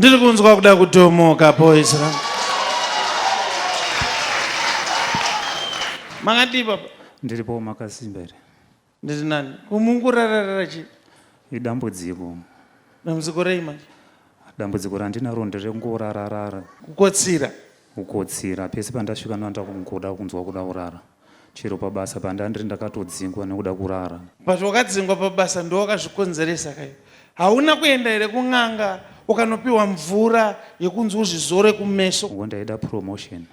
Ndiri kunzwa kuda kutomoka boys rangu. Makadii baba? Ndiripo makasimba here? Ndiri nani. Kumungurararara chii? Idambudziko. Dambudziko rei manje? Dambudziko randinaro nderekungorararara. Kukotsira. Kukotsira pese pandasvika ndinoda kungoda kunzwa kuda kurara. Chero pabasa pandandiri ndakatodzingwa nekuda kurara. But wakadzingwa pabasa ndiwe wakazvikonzeresa kai. Hauna kuenda here kun'anga ukanopiwa mvura yekunzi uzvizore kumeso? Ngo ndaida promotion.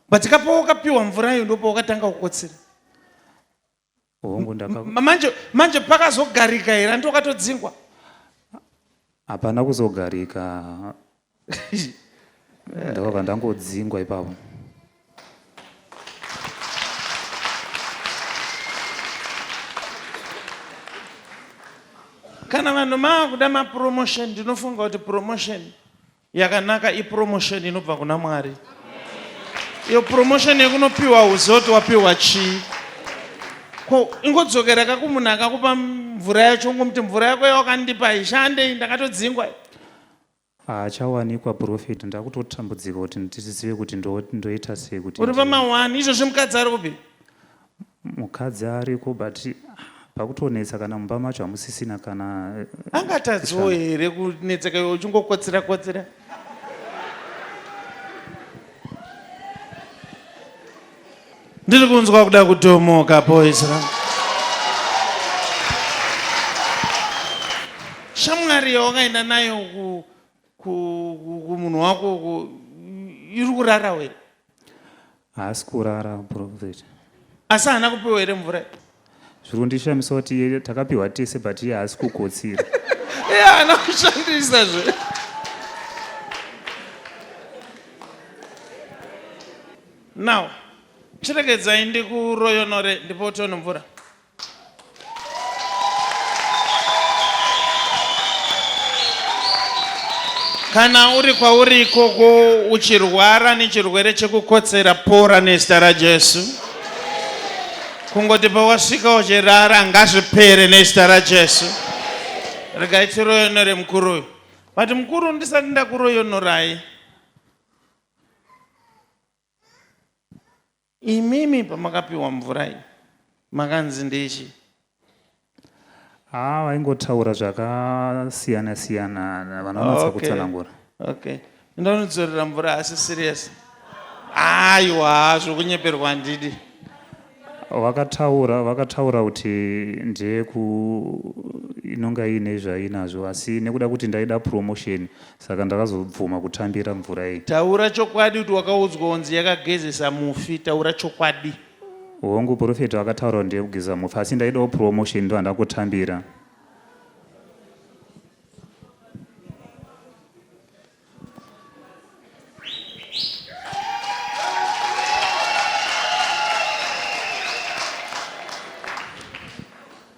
But ka pawakapiwa mvura iyo ndopawakatanga kukotsira. Hongu ndaka Manje manje pakazogarika here anti wakatodzingwa? Hapana kuzogarika. Ndakabva ndangodzingwa ipapo. Kana vanhu maakuda mapromotion ndinofunga kuti promotion Yakanaka ipromotion inobva kuna Mwari. Iyo promotion yekunopiwa uziva kuti wapiwa chii. Ko ingodzokera ka kumunhu akakupa mvura yacho ungomuti mvura yako yawakandipa haishande ndakatodzingwa. Haachawanikwa prophet ndakutotambudzika kuti ndizive kuti ndoita sei kuti Uri pamawani izvozvi mukadzi ari kupi? Mukadzi ariko but pakutonetsa kana mumba macho hamusisina kana eh, Angatadzowo here kunetseka iwe uchingokotsira kotsira? Ndiri kunzwa kuda kutomoka boys rangu. Shamwari yawakaenda nayo ku ku kumunhu wako ku iri kurara here? Haasi kurara prophet. Asi haana kupiwa here mvura? Zviri kundishamisa kuti iye takapiwa tese but iye haasi kukotsira. Iye haana kushandisa zve. Now, chiregedzai ndikuroyonore ndipo tione mvura. Kana uri kwauri ikoko uchirwara nechirwere chekukotsera, pora nezita raJesu. Kungoti pawasvika uchirara ngazvipere nezita raJesu. Regai tiroyonore mukuru uyu. But mukuru ndisati ndakuroyonorai. Imimi pamakapiwa mvura iyi makanzi ndechi? Haa vaingotaura zvakasiyana siyana vanonatsa okay. kutsanangura. Okay. Ndanodzorera mvura asi serious. Aiwa zvokunyeperwa handidi. Vakataura vakataura kuti ndeyeku inonga iine zvainazvo asi nekuda kuti ndaida promotion Saka ndakazobvuma kutambira mvura iyi. Taura chokwadi kuti wakaudzwa kunzi yakagezesa mufi taura chokwadi. Hongu prophet vakataura kuti ndeyekugeza mufi asi ndaidawo promotion ndohandakutambira.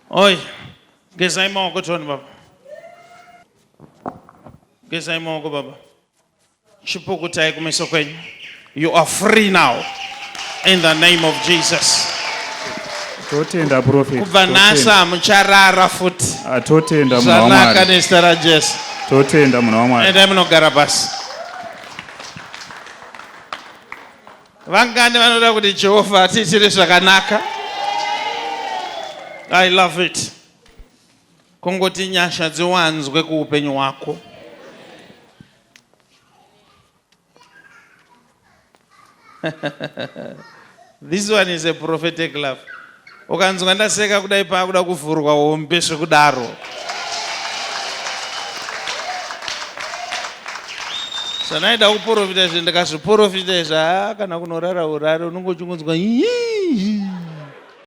Oi, gezai maoko tione baba. Gezai maoko baba. Chipukutai kumeso kwenyu. You are free now in the name of Jesus. Totenda prophet. Kubva nhasi hamucharara futi. Ah, totenda munhu waMwari. Zvanaka nezita raJesu. Totenda munhu waMwari. Endai munogara pasi. Vangani vanoda kuti Jehovha atiitire zvakanaka? I love it. Kungoti nyasha dziwanzwe kuupenyu hwako. This one is a prophetic love. Ukanzwa ndaseka kudai paakuda kuvhurwa hombe zvekudaro. Zvanaida kuporofita izvi ndikazviporofita izvi haa kana kunorara urare unenge uchingonzwa yii.